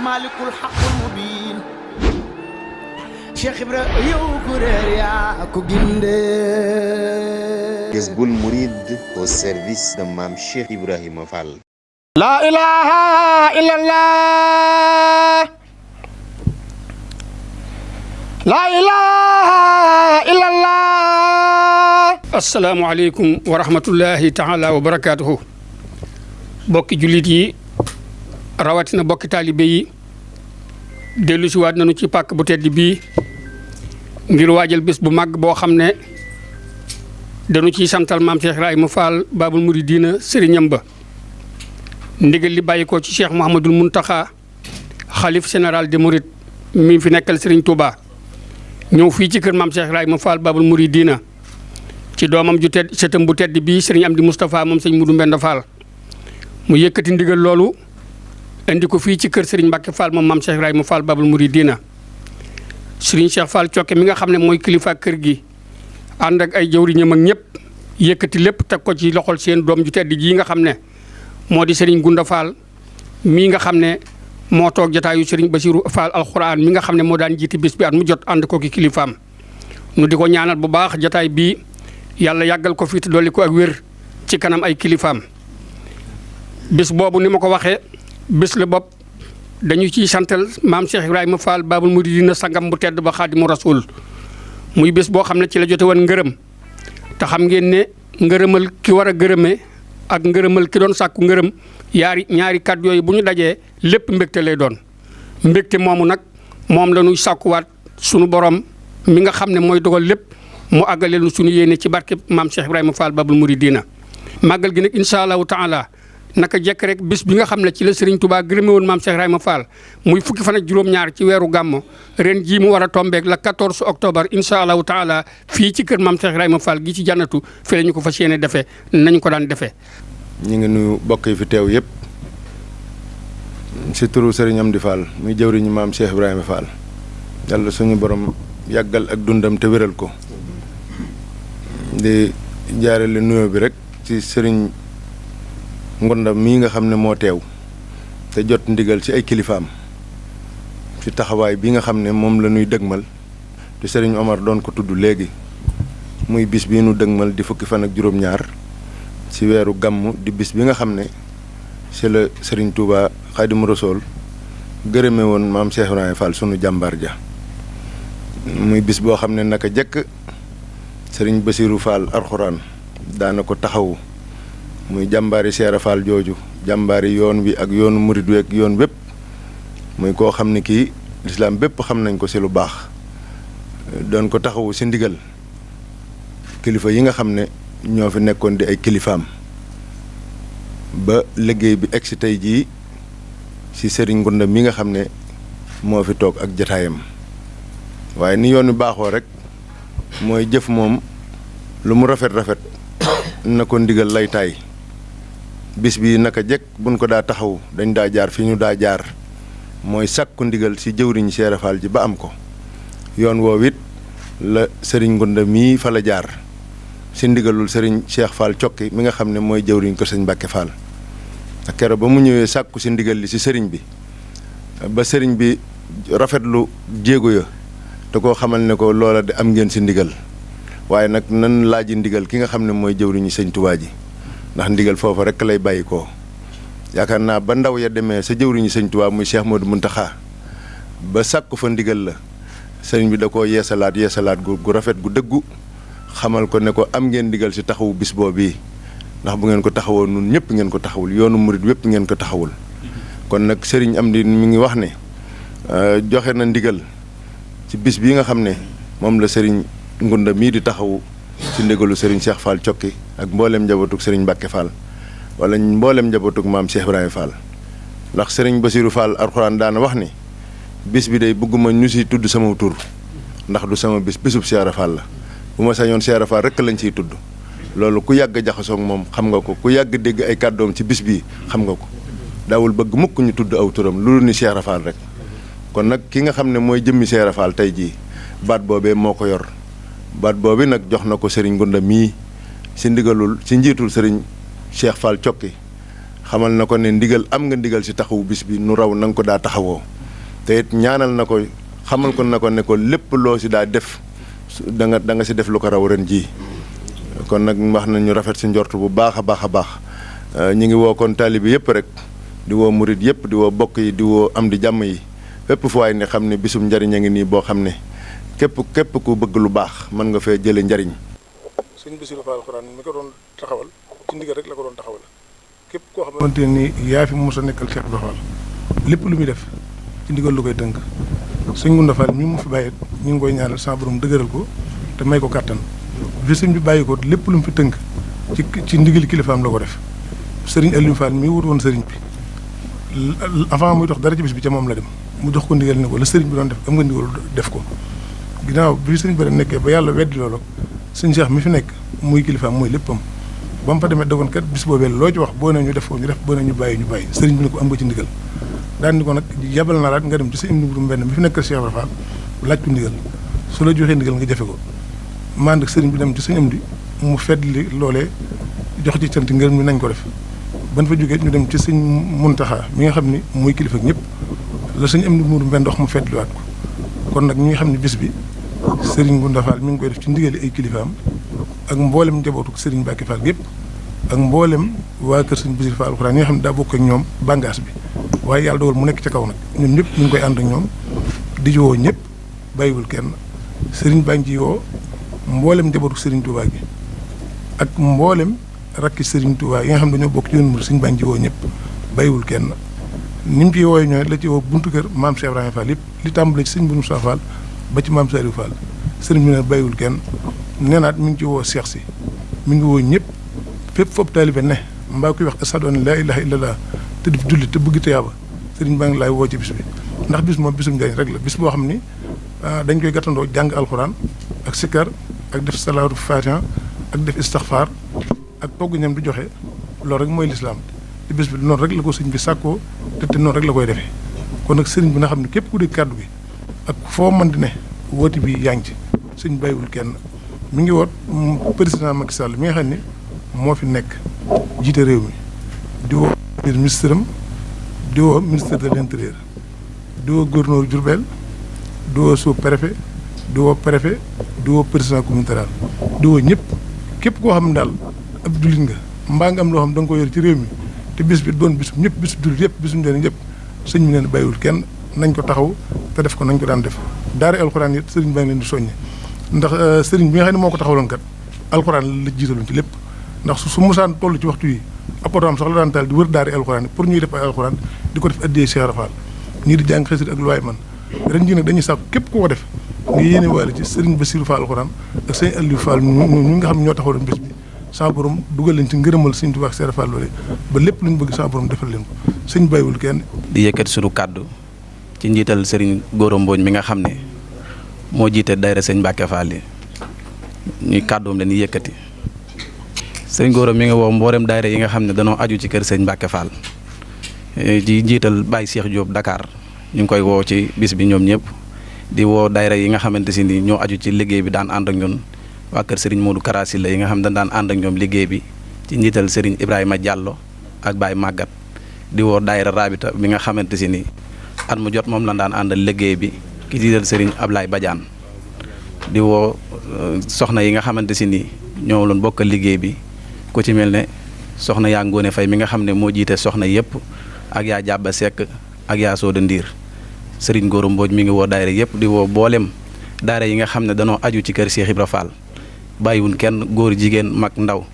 malikul haqqul mubin Cheikh Ibra yow ku réer yaa ko ginde Jazboul Mouride au service de Mame Cheikh Ibrahima Fall. La ilaha illallah La ilaha illallah. Assalamu alaikum wa rahmatullahi ta'ala wa barakatuhu. Bokki julit yi rawatina bokki taalibe yi dellu si waat nañu ci pàkk bu tedd bii ngir waajal bés bu mag boo xam ne dañu ciy santal maam Cheikh Ibrahima Fall Babul Mouridina sëriñam ba ndigal li bàyyi ko ci Cheikh Mouhamadoul Mountakha xalif général des Mourides mi fi nekkal Sëriñ Touba ñëw fii ci kër maam Cheikh Ibrahima Fall Babul Mouridina ci doomam ju tedd sëtam bu tedd bii Sëriñ Amdi Moustapha moom sëñ Mudu Mbenda Fall mu yëkkati ndigal loolu indi ko fii ci kër Serigne Mbacke Fall moom maam Cheikh Ibrahima Fall Babul Mouridina Serigne Cheikh Fall Cokke mi nga xam ne mooy kilifa kër gi ànd ak ay jawriñam ak ñëpp yëkkati lépp teg ko ci loxol seen doom ju tedd ji nga xam ne moo di Serigne Gunda Fall mii nga xam ne moo toog jotaayu Serigne Bassirou Fall alxuraan mi nga xam ne moo daan jiiti bis bi at mu jot ànd ko ki kilifaam nu di ko ñaanal bu baax jotaay bii yàlla yàggal ko fii te dolli ko ak wér ci kanam ay kilifaam bis boobu ni ma ko waxee. bés la bopp dañu ciy santal maam Cheikh Ibrahima Fall Babul Mouridina sangam bu tedd ba Xaadimu Rasuul muy bés boo xam ne ci la jote woon ngërëm te xam ngeen ne ngërëmal ki war a gërëmee ak ngërëmal ki doon sàkku ngërëm ñaari kàddu yooyu bu ñu dajee lépp mbégte lay doon mbégte moomu nag moom la ñuy sàkkuwaat sunu borom mi nga xam ne mooy dogal lépp mu àggaleel nu sunu yéene ci barke maam Cheikh Ibrahima Fall Babul Mouridina màggal gi nag incha allahu taala naka jekk rek bis bi nga xam ne ci la Serigne Touba gërëme woon maam Cheikh Ibrahima Fall muy fukki fan ak juróom-ñaar ci weeru gàmmo ren jii mu war a tombeek la 14 octobre incha allahu taala fii ci kër maam Cheikh Ibrahima Fall gi ci jannatu fi la ñu ko fas yéene defee nañu ko daan defee. ñu ngi nuyu bokk yi fi teew yëpp si turu Serigne Amdi Fall muy jëwriñu maam Cheikh Ibrahima Fall yàlla suñu borom yàggal ak dundam te wéral ko di jaarale nuyoo bi rek ci Serigne. Ngunda mii nga xam ne moo teew te jot ndigal ci ay kilifaam ci taxawaay bi nga xam ne moom la ñuy dëgmal te Serigne Omar doon ko tudd léegi muy bis bi nu dëgmal di fukki fan ak juróom-ñaar ci weeru gàmm di bis bi nga xam ne ci la Serigne Touba Xaadimu Rasuul gërëme woon maam Cheikh Ibrahima Fall sunu jàmbaar ja muy bis boo xam ne naka jekk Serigne Bassirou Fall alxuraan daana ko taxawu muy jàmbaari Seera Fall jooju jàmbaari yoon wi ak yoonu murid wi ak yoon wépp muy koo xam ne kii lislaam bépp xam nañ ko ci lu baax doon ko taxawu ci ndigal kilifa yi nga xam ne ñoo fi nekkoon di ay kilifaam ba liggéey bi egsi tey jii ci Serigne Ngunda mi nga xam ne moo fi toog ak jataayam waaye ni yoon wi baaxoo rek mooy jëf moom lu mu rafet-rafet na ko ndigal lay taay bis bi naka jekk buñ ko daa taxaw dañ daa jaar fi ñu daa jaar mooy sàkku ndigal ci jëwriñ Seera Fall ji ba am ko yoon woowu it la Serigne Ngunda mii fa la jaar ci ndigalul Serigne Cheikh Fall Cokki mi nga xam ne mooy jëwriñ ko Serigne Mbacke Fall ak keroog ba mu ñëwee sàkku ci ndigal li ci Serigne bi ba Serigne bi rafetlu jéego ya te koo xamal ne ko loola de am ngeen ci ndigal waaye nag nan laaji ndigal ki nga xam ne mooy jëwriñu Sëñ Tuubaa ji ndax ndigal foofu rek lay bàyyi ko yaakaar naa ba ndaw ya demee sa jëwriñu Sëñ Tuubaa muy Cheikh Modou Mountakha ba sàkku fa ndigal la sëriñ bi da koo yeesalaat gu rafet gu dëggu xamal ko ne ko am ngeen ndigal ci taxawu bis boobu ndax bu ngeen ko taxawoo nun ñëpp ngeen ko taxawul yoonu murit wépp ngeen ko taxawul kon nag sëriñ Amdi mi ngi wax ne joxe na ndigal ci bis bii nga xam ne moom la sëriñ Ngunda mii di taxawu ci ndigalu Serigne Cheikh Fall Cokki ak mboolem njabootug Serigne Mbacke Fall wala mboolem njabootug maam Cheikh Ibrahima Fall ndax Serigne Bassirou Fall alxuraan daana wax ni bis bi day bëgguma ñu ci tudd sama tur ndax du sama bisub Cheikh Fall la bu ma sañoon Cheikh Fall rek lañ ciy tudd loolu ku yàgg jaxasoo ak moom xam nga ko ku yàgg dégg ay kàddoom ci bis bii xam nga ko daawul bëgg mukk ñu tudd aw turam loolu ni Cheikh Fall rek kon nag ki nga xam ne mooy jëmmi Cheikh Fall tey jii baat boobee moo ko yor baat boobi nag jox na ko Serigne Ngunda mii ci ndigalul ci njiitul Serigne Cheikh Fall Cokki xamal na ko ne ndigal am nga ndigal ci taxawu bis bi nu raw na nga ko daa taxawoo te it ñaanal na ko xamal ko na ko ne ko lépp loo si daa def da nga si def lu ko raw ren jii. kon nag wax nañ ñu rafet si njort bu baax a baax a baax ñu ngi woo kon taalibe yëpp rek di woo murit yëpp di woo bokk yi di woo am di jàmm yi fépp fu waay ne xam ne bisum njariñ a ngi nii boo xam ne képp ku bëgg lu baax mën nga fee jële njariñ. sëñ Bassirou Fall Alxuraan mi ko doon taxawal ci ndigal rek la ko doon taxawal képp koo xamante ni yaa fi mos a nekkal Cheikh Ibra Fall lépp lu muy def ci ndigal lu koy tënk sëñ Gunda Fall mi mu fi bàyyi ñu ngi koy ñaanal sa borom dëgëral ko te may ko kàttan bi sëñ bi bàyyi ko lépp lu mu fi tënk ci ndigal kilifaam la ko def sëriñ Aliou Fall mi wut woon sëriñ bi avant muy dox dara ci bis bi ca moom la dem mu jox ko ndigal ne ko la sëriñ bi doon def am nga ndigal def ko ginnaaw bi sëriñ bi nekkee ba yàlla weddi loolu sëñ Cheikh mi fi nekk muy kilifaam muy léppam ba mu fa demee dogoon kat bis boobee loo ci wax boo nee ñu def ko ñu def boo nee ñu bàyyi sëriñ bi ne ko am nga ci ndigal daan ni ko nag yabal naa laat nga dem ci sa imni bu benn mi fi nekk Cheikh Ibra Fall laaj ko ndigal su la joxee ndigal nga jafe ko mand ak sëriñ bi dem ci sëñ am di mu feddli loolee jox ci cant ngërëm ni nañ ko def ban fa jógee ñu dem ci sëñ Muntaxa mi nga xam ni muy kilifa ak ñëpp la sëñ am di muuru mbenn wax mu feddliwaat ko kon nag ñi nga xam ne bis bi sëriñ Gunda Fall mi ngi koy def ci ndigali ay kilifaam ak mboolem njabootu sëriñ Mbacke Fall gépp ak mboolem waa kër sëriñ Bassirou Fall Alxuraan yi nga xam ne daa bokk ak ñoom bàngaas bi waaye yàlla dogal mu nekk ca kaw nag ñun ñëpp ñu ngi koy ànd ak ñoom di woo ñëpp bàyyiwul kenn sëriñ baa ngi ci woo mboolem njabootu sëriñ Touba gi ak mboolem rakki sëriñ Touba yi nga xam ne dañoo bokk ci yoon mu sëriñ baa ngi ci woo ñëpp bàyyiwul kenn ni mu ciy wooyee ñooy la ci woo buntu kër maam Cheikh Ibrahima Fall yëpp li tàmbale ci sëriñ Bourou Moussa Fall ba ci maam Saliou Fall sëriñ bi ne bàyyiwul kenn nee naat mi ngi ci woo Cheikh si mi ngi woo ñëpp fépp fopp taalibe ne mbaa koy wax ashadu an laa ilaaha illallah te di julli te bëgg tiyaaba sëriñ baa ngi laay woo ci bis bi ndax bis moom bisum njëriñ rek la bis boo xam ni dañ koy gàttandoo jàng alxuraan ak sikkar ak def salaatu fatiha ak def istixfaar ak togg ñam di joxe loolu rek mooy lislaam te bis bi noonu rek la ko sëñ bi sàkkoo te noonu rek la koy defee kon nag sëriñ bi nga xam ne képp ku dégg kàddu gi ak foo mën di ne woote bi yaa ngi ci sëñ bàyyiwul kenn mi ngi woot président Macky Sall mi nga xam ne moo fi nekk jiite réew mi di woo ministre am di woo ministre de l'intérieur di woo gouverneur Diourbel di woo sous-préfet di woo préfet di woo président communautaire di woo ñëpp képp koo xam ne daal ab jullit nga mbaa nga am loo xam da nga ko yor ci réew mi te bis bi doon bisum ñëpp bisum jullit yëpp bisum njëriñ yëpp sëñ bi neen bàyyiwul kenn nañ ko taxaw te def ko nañ ko daan def daara alxuraan it sëriñ baa ngi leen di soññe ndax sëriñ bi nga xam ne moo ko taxawaloon kat alxuraan la jiitaloon ci lépp ndax su musaan toll ci waxtu yi apportam sax la daan taal di wër daara alxuraan pour ñuy def ay alxuraan di ko def addiyee Cheikh Ibra Fall ñii di jàng xasida ak lu waay man ren jii nag dañuy sàkku képp ku ko def nga yéene waale ci sëriñ Bassirou Fall Alxuraan ak sëñ Aliou Fall ñu nga xam ne ñoo taxawaloon bés bi sa borom dugal leen ci ngërëmal sëñ Tuubaa ak Cheikh Ibra Fall loole ba lépp lu ñu bëgg sa borom defal leen ko sëñ bàyyiwul kenn. di yëkkati sunu kàddu ci njiital sëriñ Gora Mbodj mi nga xam ne moo jiite daayira sëñ Mbacke Fall yi ñuy kàddoom leen yëkkati sëriñ Gora mi nga woo mboolem daayira yi nga xam ne danoo aju ci kër sëñ Mbacke Fall di njiital Baye Cheikh Diop Dakar ñu ngi koy woo ci bis bi ñoom ñëpp di woo daayira yi nga xamante si ni ñoo aju ci liggéey bi daan ànd ak ñun waa kër sëriñ Modou Karasi la yi nga xam ne daan ànd ak ñoom liggéey bi ci njiital sëriñ Ibrahima Diallo ak Baye Magat di woo daayira Rabita bi nga xamante si ni at mu jot moom la daan àndal liggéey bi ki jiital sëriñ Ablaye Badiane di woo soxna yi nga xamante si ni ñoo loon bokkal liggéey bi ku ci mel ne soxna yaa Ngoone Fay mi nga xam ne moo jiite soxna yëpp ak yaa Jàbba Sekk ak yaa Sooda Ndiir sëriñ Gora Mbodj mi ngi woo daayira yëpp di woo boolem daayira yi nga xam ne danoo aju ci kër Cheikh Ibra Fall bàyyiwun kenn góor jigéen mag ndaw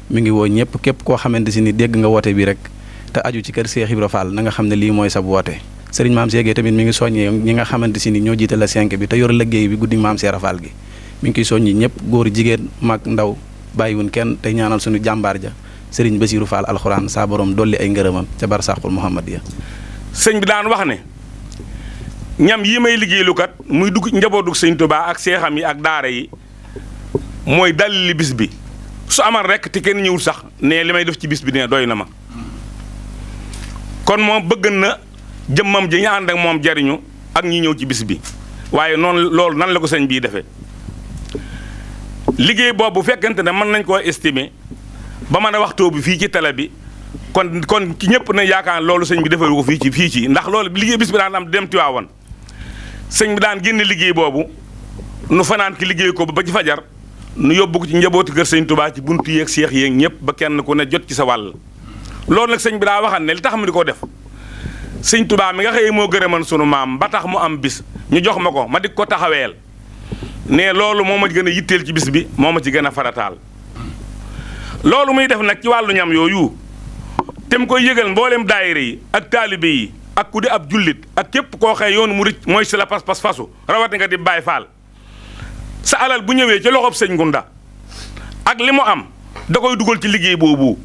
mi ngi woo ñëpp képp koo xamante si ni dégg nga woote bi rek te aju ci kër Cheikh Ibra Fall na nga xam ne lii mooy sab woote sëriñ Maam Cheikh tamit mi ngi soññee ñi nga xamante si ni ñoo jiite la 5 bi te yor liggéey bi guddi Maam Cheikh Fall gi mi ngi koy soññi ñëpp góor jigéen mag ndaw bàyyiwun kenn te ñaanal suñu jàmbaar ja sëriñ Bassirou Fall Alxuraan saa borom dolli ay ngërëmam ca barsàqul Muhammadiya sëñ bi daan wax ne ñam yi may liggéeylu kat muy dugg njabootu sëñ Tuubaa ak seexam yi ak daara yi mooy dalli bis bi su amal rek te kenn ñëwul sax ne li may def ci bis bi ne doy na ma kon moom bëgg na jëmmam ji ñu ànd ak moom jariñu ak ñi ñëw ci bis bi waaye noonu loolu nan la ko sëñ bii defee liggéey boobu bu fekkente ne mën nañ koo estimer ba mën a waxtoo bi fii ci télé bi kon ci ñëpp na yaakaar loolu sëñ bi defaru ko fii ci ndax loolu liggéey bis bi daan am dem Tiwaawan sëñ bi daan génne liggéey boobu nu fanaan ki liggéey ko ba ci fajar nu yóbbu ko ci njabooti kër sëñ Touba ci buntu yeeg seex yeeg ñëpp ba kenn ku ne jot ci sa wàll. loolu nag sëñ bi daa waxan ne li tax mu di ko def sëñ Touba mi nga xëy moo gërëman sunu maam ba tax mu am bis ñu jox ma ko ma di ko taxaweel ne loolu moo ma gën a yitteel ci bis bi moo ma ci gën a farataal. loolu muy def nag ci wàllu ñam yooyu te mu koy yëgal mboolem daayira yi ak taalibe yi ak ku di ab jullit ak képp koo xëy yoonu mu rëcc mooy si la pas-pas fasu rawati nga di Baay Faal sa alal bu ñëwee ci loxob sëñ Ngunda ak li mu am da koy dugal ci liggéey boobu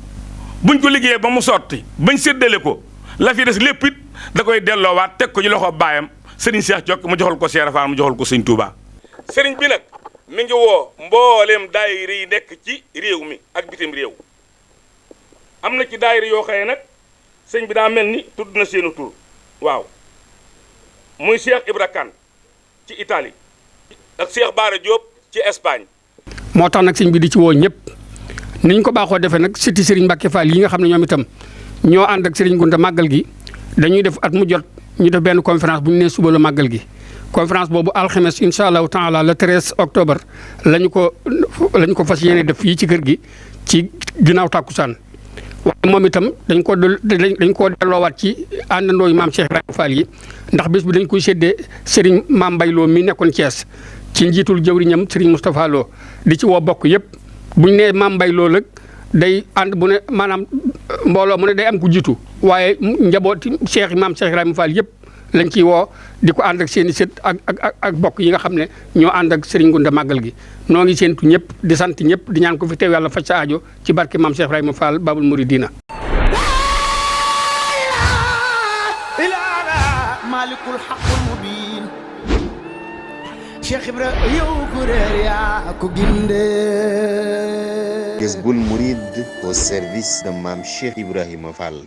buñ ko liggéeyee ba mu sotti bañ séddale ko la fi des lépp it da koy delloowaat teg ko ci loxob baayam sëriñ Cheikh Diok mu joxal ko Cheikh Fall mu joxal ko sëñ Touba. sëriñ bi nag mi ngi woo mbooleem daayira yi nekk ci réew mi ak bitim réew am na ci daayira yoo xëye nag sëñ bi daa mel ni tudd na seenu tur waaw muy Cheikh Ibra Kane ci Italie ak Cheikh Bara Diop ci Espagne. moo tax nag sëñ bi di ci woo ñëpp niñ ko baaxoo defee nag sëti Serigne Mbacke Fall yi nga xam ne ñoom itam ñoo ànd ak Serigne Ngounda màggal gi dañuy def at mu jot ñu def benn conférence bu ñu nee suba la màggal gi. conférence boobu alxames incha allahu taala le 13 octobre lañu ko fas yéene def fii ci kër gi ci ginnaaw tàkkusaan waaye moom itam dañ koo delloowaat ci àndandoo yi maam Cheikh Ibrahima Fall yi ndax bés bi dañ koy séddee Serigne Maam Mbaye Lo mi nekkoon Thiès ci njiitul jëwriñam Serigne Moustapha Lo di ci woo bokk yëpp buñ nee Maam Mbaye Lo nag day ànd bu ne maanaam mbooloo mu ne day am ku jiitu waaye njabooti Cheikh maam Cheikh Ibrahima Fall yëpp lañ ciy woo di ko ànd ak seen i sët ak bokk yi nga xam ne ñoo ànd ak Serigne Ngounda màggal gi noo ngi séentu ñëpp di sant ñëpp di ñaan ko fi teew yàlla faj sa aajo ci barke maam Cheikh Ibrahima Fall Babul Mouridina. malikul haqqul mubin Cheikh Ibra yow ku réer yaa ko ginde Jazboul Mouride au service de Mame Cheikh Ibrahima Fall.